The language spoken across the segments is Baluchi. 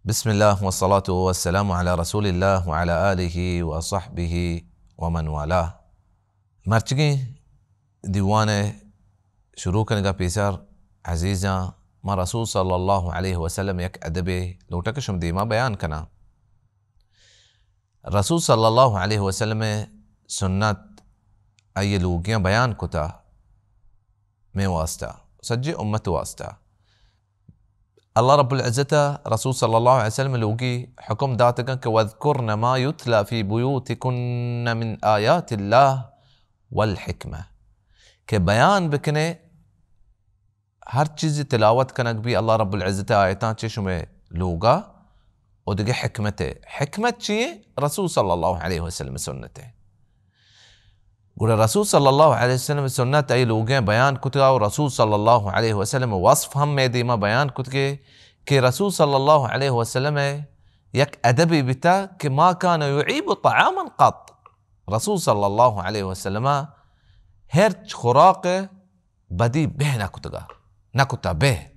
بسم اللہ والصلاة والسلام علی رسول اللہ وعلی آلہ وصحبہ ومن والاہ۔ مرچگیں دیوان ءِ شروع کنگ ءَ پیسر عزیزاں، ما رسول صلی اللہ علیہ وسلم یک ادبے لوٹاں کہ شما دیما بیان کناں۔ رسول صلی اللہ علیہ وسلم ءِ سنت، آئی ءِ لوگیاں بیان کتا مئے واسطہ، سجے امت واسطہ۔ اللہ رب العزت ءَ رسول صلی اللہ علیہ وسلم ءِ لوگی حکم داتگاں کہ وذکرن ما یتلی فی بیوتکن من آیات اللہ والحکمہ، کہ بیان بکنے ہر چیزی تلاوت کنگ بی اللہ رب العزت ءِ آیتاں چہ شمئے لوگا و دگہ حکمت ءِ۔ حکمت چی ایں؟ رسول صلی اللہ علیہ وسلم ءِ سنت ءِ۔ گڑا رسول صلی اللہ علیہ وسلم ءِ سنت ءِ لوگیں بیان کتگا و رسول صلی اللہ علیہ وسلم ءِ وصف ہم مئے دیما بیان کتگے کہ رسول صلی اللہ علیہ وسلم ءِ یک ادبی بیتا کہ ما کان یعیب طعاما قط۔ رسول صلی اللہ علیہ وسلم ءَ ہرچ خوراک بدی بہ نہ کتگا، نہ کتا بہ۔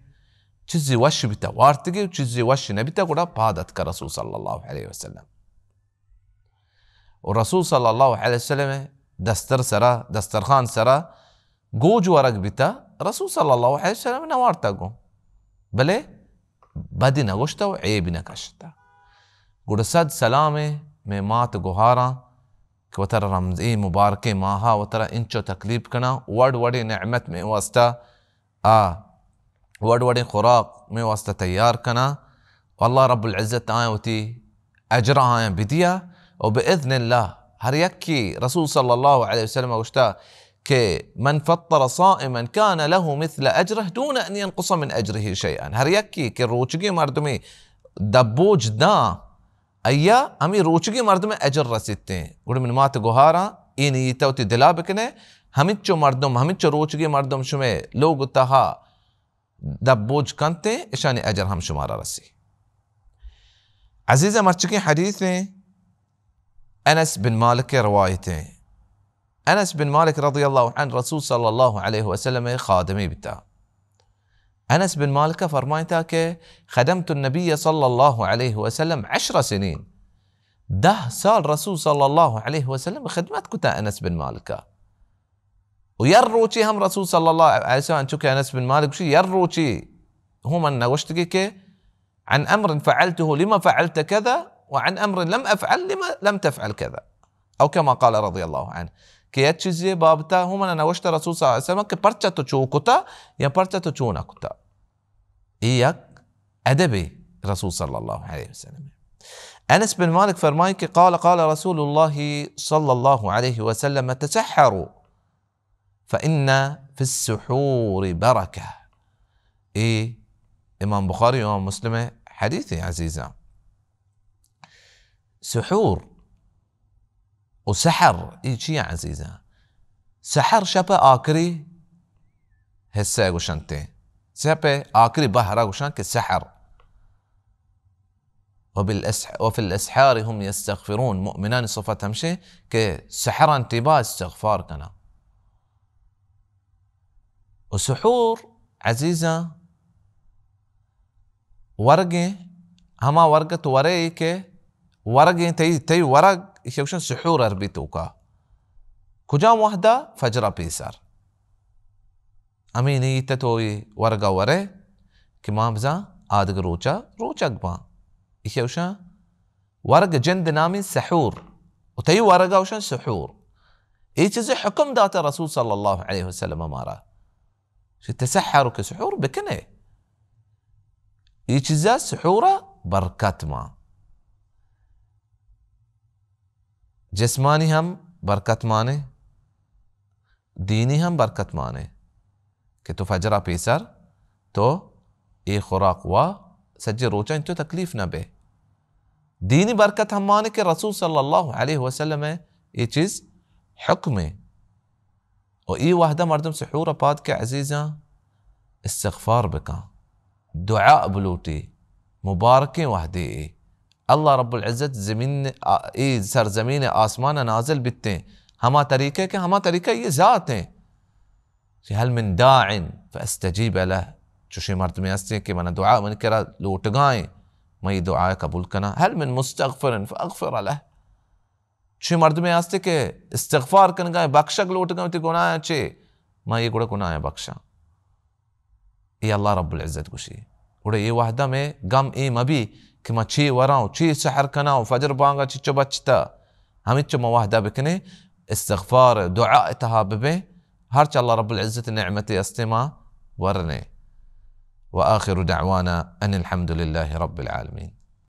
چیزی وش بیتا وارتگی و چیزی وش نہ بیتا گڑا پاد اتکا رسول صلی اللہ علیہ وسلم۔ و رسول صلی اللہ علیہ وسلم دستر سرا، دسترخوان سرا گوج ورگ بیتا، رسول صلی اللہ علیہ وسلم نہ وارتا گوں۔ بلے بدی نہ گوشتا و عیبی نہ کشتا۔ گڑا صد سلام ایں مئے مات گوہاراں کہ وترا رمضان مبارکیں ماہا وترا انچو تکلیف کناں، وڑ وڑیں نعمت مئے واسطہ آ وڑ وڑیں خوراک مئے واسطہ تیار کناں و اللہ رب العزت آیاں وتی اجر آیاں بدیا و باذن اللہ ہر یکی، رسول صلی اللہ علیہ وسلم گوشتا کہ من فطر صائما کان له مثل اجره دون ان ينقص من اجره شيئا۔ ہر یکی کہ روچگی مردمی دبوج داں، ایا ہمے روچگی مردم اجر رسیتیں۔ گڑا من مات گوہاراں اے نیت وتی دلا بکنے، ہمینچو مردم، ہمینچو روچگی مردم شمئے لوگ تہا دپ بوج کنتیں، اشانی اجر ہم شمارا رسی۔ عزیزاں، مرچکیں حدیث ایں، انس بن مالک ءِ روایت ایں۔ انس بن مالک رضی اللہ عنہ رسول صلی اللہ علیہ وسلم ءِ خادمی بیتا۔ انس بن مالک ءَ فرمائتا کہ خدمت النبی صلی اللہ علیہ وسلم عشر سنین، دہ سال رسول صلی اللہ علیہ وسلم خدمت کتا انس بن مالک ءَ۔ و یر روچی ہم رسول صلی اللہ علیہ وسلم، چونکہ انس بن مالک گوشی، یر روچی ہوں من نگوشتگی کہ عن امر فعلته لم فعلت كذا وعن امر لم افعل لم، لم تفعل كذا، او كما قال رضی اللہ عنہ، کہ یک چیزی بابتا ہوں من نگوشتا رسول صلی اللہ علیہ وسلم کہ پرچا تو چو کتا یا پرچا تو چو نہ کتا۔ اے یک ادبے رسول صلی اللہ علیہ وسلم۔ انس بن مالک فرمائی کہ قال، قال رسول اللہ صلی اللہ علیہ وسلم، تسحروا فإن في السحور بركة۔ اے امام بخاری و امام مسلم ءِ حدیث ایں عزیزاں۔ سحور و سحر، اے چی ایں عزیزاں؟ سحر شپ ءِ آخری حصہ ءَ گوشنت ایں۔ شپ ءِ آخری بہر ءَ گوشاں کہ سحر۔ وبالاسح-، وفي الاسحار هم يستغفرون۔ مؤمنانی صفت ہمشیں کہ سحران ٹیبا استغفار کناں۔ و سحور عزیزاں، ورگیں، ہما ورگ تو ورے کہ ورگیں تئی، تئی ورگ، ایشی گوشن سحور عربی توکا۔ کجام وہدا؟ فجر ءَ پیسر۔ ہمے نیت تو اے ورگ ءَ ورے کہ ما بزاں آدگہ روچا روچگ باں۔ ایشی گوشن ورگ جند نامی سحور۔ و تئی ورگ ءَ گوشن سحور۔ اے چیزے حکم داتا رسول صلی اللہ علیہ وسلم مارا۔ شی تسحر کہ سحور بکنے۔ اے چیزا سحورا برکت ما۔ جسمانی ہم برکت مانے، دینی ہم برکت مانے کہ تو فجرا پیسر تو اے خوراک وا سجے روچا انچو تکلیف نہ بے۔ دینی برکت ہم مانے کہ رسول صلی اللہ علیہ وسلم ءِ اے چیز حکم ایں۔ و اے وہدہ مردم سحور ءَ پاد کہ عزیزاں استغفار بکاں، دعا بلوٹی، مبارکیں وہدے اے۔ اللہ رب العزت زمین، آ، اے سرزمین آسمان نازل بیتیں، ہما طریقہ کہ ہما طریقہ اے ذات ایں۔ کہ هل من داع فاستجیب له، چوشیں مردمے ہستیں کہ منا دعا منی کرا لوٹگائیں، من اے دعا قبول کناں، هل من مستغفر فاغفر له۔ چی مردمے ہستے کہ استغفار کنگا، بخشگ لوٹگا وتی گناہ چے، من اے گڑا گناہ بخشاں۔ اے اللہ رب العزت گوشی۔ گڑا اے وہدا میں غم اے مبی کہ ما چی وراں و چی سحر کناں و فجر بانگا چچو بچتا۔ ہمچو ما وہدا بکنے، استغفار، دعا اتحا ببیں، ہرچ اللہ رب العزت نعمت استے ما ورنے۔ وآخر دعوانا ان الحمد لله رب العالمين۔